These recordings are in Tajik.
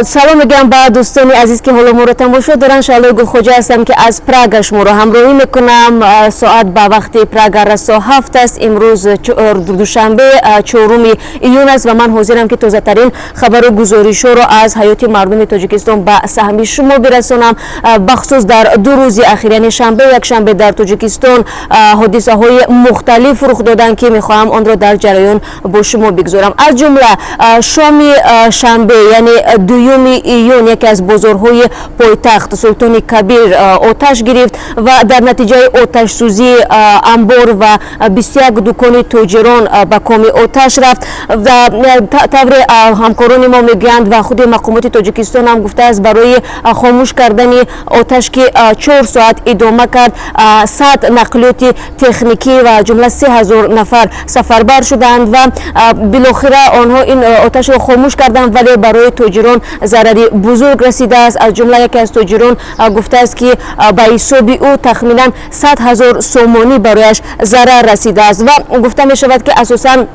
Салом мегӯям ба дӯстони азиз, ки ҳоло моро тамошо доранд. Шаҳлои Гулхоҷа ҳастам, ки аз Прага шуморо ҳамроҳӣ мекунам. Соат ба вақти Прага расо 7 аст. Имрӯз душанбе, 4 июн аст ва ман ҳозирам, ки тозатарин хабару гузоришҳоро аз ҳаёти мардуми Тоҷикистон ба саҳми шумо бирасонам. Бахусус дар 2 рӯзи ахир, яъне шанбе, якшанбе, дар Тоҷикистон ҳодисаҳои мухталиф рух доданд, ки мехоҳам онро дар ҷараён бо шумо бигзорам. Аз ҷумла шоми шанбе, яъне 2 июн, яке аз бозорҳои пойтахт, Султони Кабир, оташ гирифт ва дар натиҷаи оташсӯзӣ амбор ва 21 дукони тоҷирон ба коми оташ рафт. Ва тавре ҳамкорони мо мегӯянд ва худи мақомоти Тоҷикистон ҳам гуфтааст, барои хомӯш кардани оташ, ки 4 соат идома кард, 100 нақлиёти техникӣ ва ҷумла 3000 нафар сафарбар шуданд ва билохира онҳо ин оташро хомӯш карданд, вале барои тоҷирон зарари бузург расидааст. Аз ҷумла яке аз тоҷирон гуфтааст, ки ба ҳисоби ӯ тахминан 100 000 сомонӣ барояш зарар расидааст. Ва гуфта мешавад, ки асосан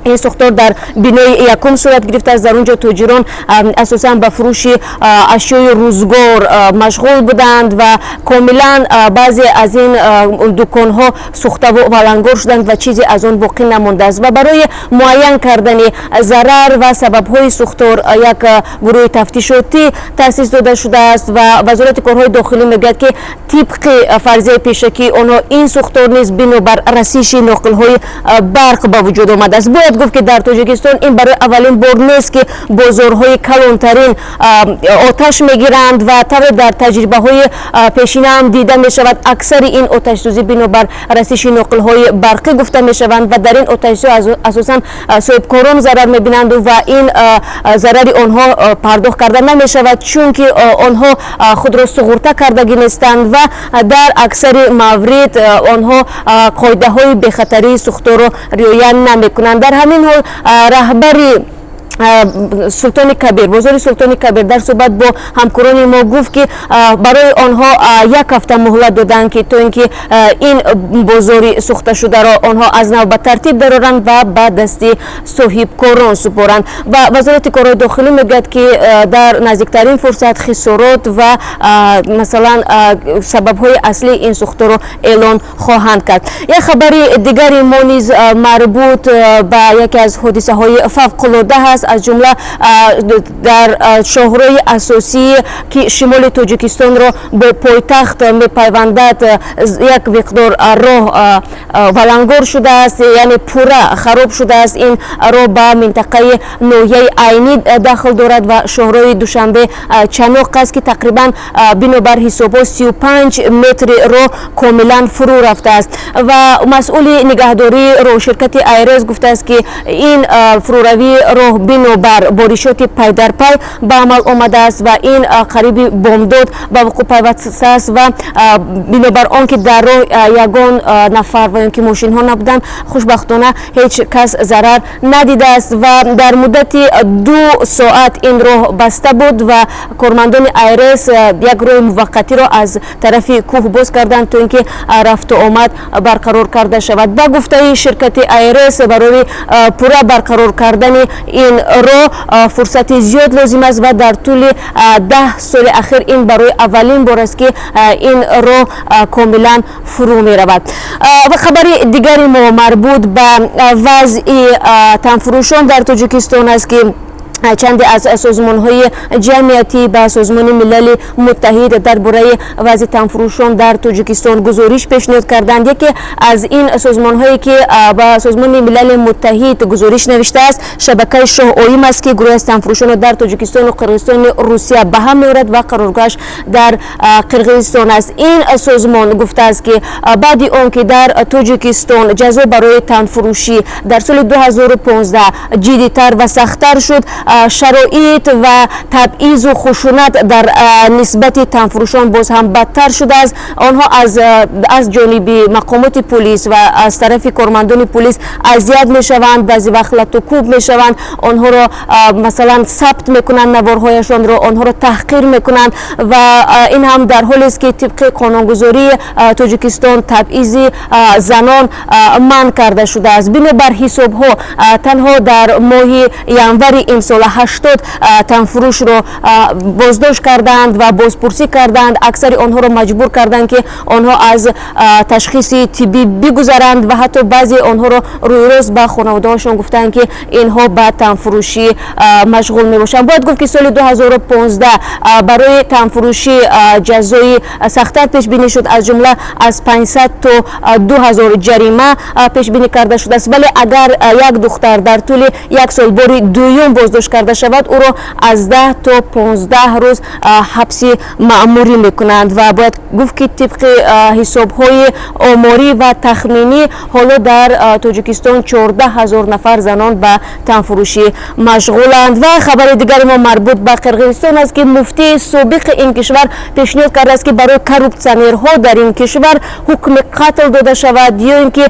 ин сӯхтор дар бинои якум сурат гирифтааст. Дар он ҷо тоҷирон асосан ба фурӯши ашёи рӯзгор машғул буданд ва комилан баъзе аз ин дуконҳо сӯхтаву валангор шуданд ва чизе аз он боқӣ намондааст. Ва барои муайян кардани зарар ва сабабҳои сӯхтор як гурӯҳи тафтишотӣ таъсис дода шудааст ва Вазорати корҳои дохилӣ мегӯяд, ки тибқи фарзияи пешакии онҳо ин сӯхтор низ бинобар расиши ноқилҳои барқ ба вуҷуд омадааст. Бояд гуфт, ки дар Тоҷикистон ин барои аввалин бор нест, ки бозорҳои калонтарин оташ мегиранд ва тавре дар таҷрибаҳои пешина ҳам дида мешавад, аксари ин оташсӯзӣ бинобар расиши ноқилҳои барқӣ гуфта мешаванд ва дар ин оташсӯзӣ асосан соҳибкорон зарар мебинанд ва ин зарари онҳо пардохт карда намешавад, чунки онҳо худро суғурта кардагӣ нестанд ва дар аксари маврид онҳо қоидаҳои бехатарии сӯхторро риоя намекунанд. Дар ҳамин ҳол раҳбари Султони Кабир, бозори Султони Кабир, дар суҳбат бо ҳамкорони мо гуфт, ки барои онҳо як ҳафта муҳлат доданд, ки то ин ки ин бозори сӯхташударо онҳо аз нав ба тартиб дароранд ва ба дасти соҳибкорон супоранд. Ва Вазорати корҳои дохилӣ мегӯяд, ки дар наздиктарин фурсат хисорот ва масалан сабабҳои аслии ин сӯхторро эълон хоҳанд кард. Як хабари дигари мо низ марбут ба яке аз ҳодисаҳои фавқулода ҳаст. Аз ҷумла дар шоҳроҳи асосӣ, ки шимоли Тоҷикистонро бо пойтахт мепайвандад, як миқдор роҳ валангор шудааст, яъне пурра хароб шудааст. Ин роҳ ба минтақаи ноҳияи Айнӣ дахл дорад ва шоҳроҳи Душанбе Чаноқ аст, ки тақрибан бинобар ҳисобҳо 35 метри роҳ комилан фурӯ рафтааст. Ва масъули нигаҳдории роҳ, ширкати АйРС, гуфтааст, ки ин фурӯравии роҳ бинобар боришоти пайдарпай ба амал омадааст ва ин қариби бомдод ба вуқӯъ пайвастааст. Ва бинобар он ки дар роҳ ягон нафар ва ё ки мошинҳо набуданд, хушбахтона ҳеҷ кас зарар надидааст. Ва дар муддати 2 соат ин роҳ баста буд ва кормандони АйРС як роҳи муваққатиро аз тарафи кӯҳ боз карданд, то ин ки рафту омад барқарор карда шавад. Ба гуфтаи ширкати АйРС, барои пурра барқарор кардани ин роҳ фурсати зиёд лозим аст ва дар тӯли 10 соли ахир ин барои аввалин бор аст, ки ин роҳ комилан фурӯ меравад. Ва хабари дигари мо марбут ба вазъи танфурӯшон дар Тоҷикистон аст, ки чанде аз созмонҳои ҷамъиятӣ ба Созмони Милали Муттаҳид дар бораи вазъи танфурӯшон дар Тоҷикистон гузориш пешниҳод карданд. Яке аз ин созмонҳое, ки ба Созмони Милали Муттаҳид гузориш навиштааст, шабакаи Шоҳ Оим аст, ки гурӯҳи аз танфурӯшонро дар Тоҷикистону Қирғизистону Русия ба ҳам меорад ва қароргоҳаш дар Қирғизистон аст. Ин созмон гуфтааст, ки баъди он ки дар Тоҷикистон ҷазо барои танфурӯшӣ дар соли 2015 ҷиддитар ва сахттар шуд, шароит ва табъизу хушунат дар нисбати танфурӯшон боз ҳам бадтар шудааст. Онҳо аз ҷониби мақомоти полис ва аз тарафи кормандони полис азият мешаванд, баъзе вақт лату кӯб мешаванд, онҳоро масалан сабт мекунанд наворҳояшонро, онҳоро таҳқир мекунанд. Ва ин ҳам дар ҳолест, ки тибқи қонунгузории Тоҷикистон табъизи занон манъ карда шудааст. Бинобар ҳисобҳо, танҳо дар моҳи январи имсол сола 80 танфурӯшро боздошт кардаанд ва бозпурсӣ кардаанд. Аксари онҳоро маҷбур карданд, ки онҳо аз ташхиси тиббӣ бигузаранд ва ҳатто баъзе онҳоро рӯйрост ба хонаводаҳошон гуфтанд, ки инҳо ба танфурӯшӣ машғул мебошанд. Бояд гуфт, ки соли 2015 барои танфурӯшӣ ҷазои сахттар пешбинӣ шуд, аз ҷумла аз 500 то 2000 ҷарима пешбинӣ карда шудааст. Вале агар як духтар дар тӯли як сол бори дуюм боздошт карда шавад, ӯро аз 10 то 15 рӯз ҳабси маъмурӣ мекунанд. Ва бояд гуфт, ки тибқи ҳисобҳои оморӣ ва тахминӣ, ҳоло дар Тоҷикистон 14 ҳазор нафар занон ба танфурӯшӣ машғуланд. Ва хабари дигари мо марбут ба Қирғизистон аст, ки муфтии собиқи ин кишвар пешниҳод кардааст, ки барои коррупсионерҳо дар ин кишвар ҳукми қатл дода шавад ё ин ки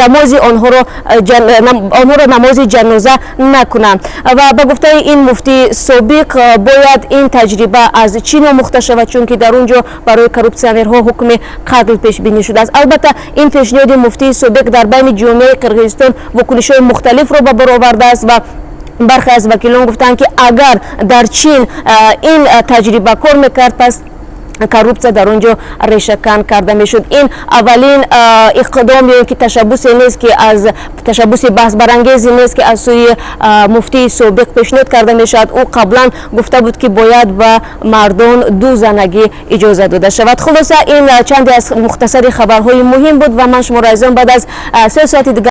намози онҳоро намози ҷаноза накунанд. Ва ба гуфтаи ин муфтии собиқ, бояд ин таҷриба аз Чин омӯхта шавад, чунки дар он ҷо барои коррупсионерҳо ҳукми қатл пешбинӣ шудааст. Албатта, ин пешниҳоди муфтии собиқ дар байни ҷомеаи Қирғизистон вокунишҳои мухталифро ба бор овардааст ва бархе аз вакилон гуфтанд, ки агар дар Чин ин таҷриба кор мекард, пас коррупсия дар он ҷо решакан карда мешуд. Ин аввалин иқдом ё ки ташаббусе нест, ки аз ташаббуси баҳсбарангезе нест, ки аз сӯи муфтии собиқ пешниҳод карда мешавад. Ӯ қаблан гуфта буд, ки бояд ба мардон ду занагӣ иҷоза дода шавад. Хулоса, ин чанде аз мухтасари хабарҳои муҳим буд ва ман шуморо, азизон, баъд аз 3 соати дигар.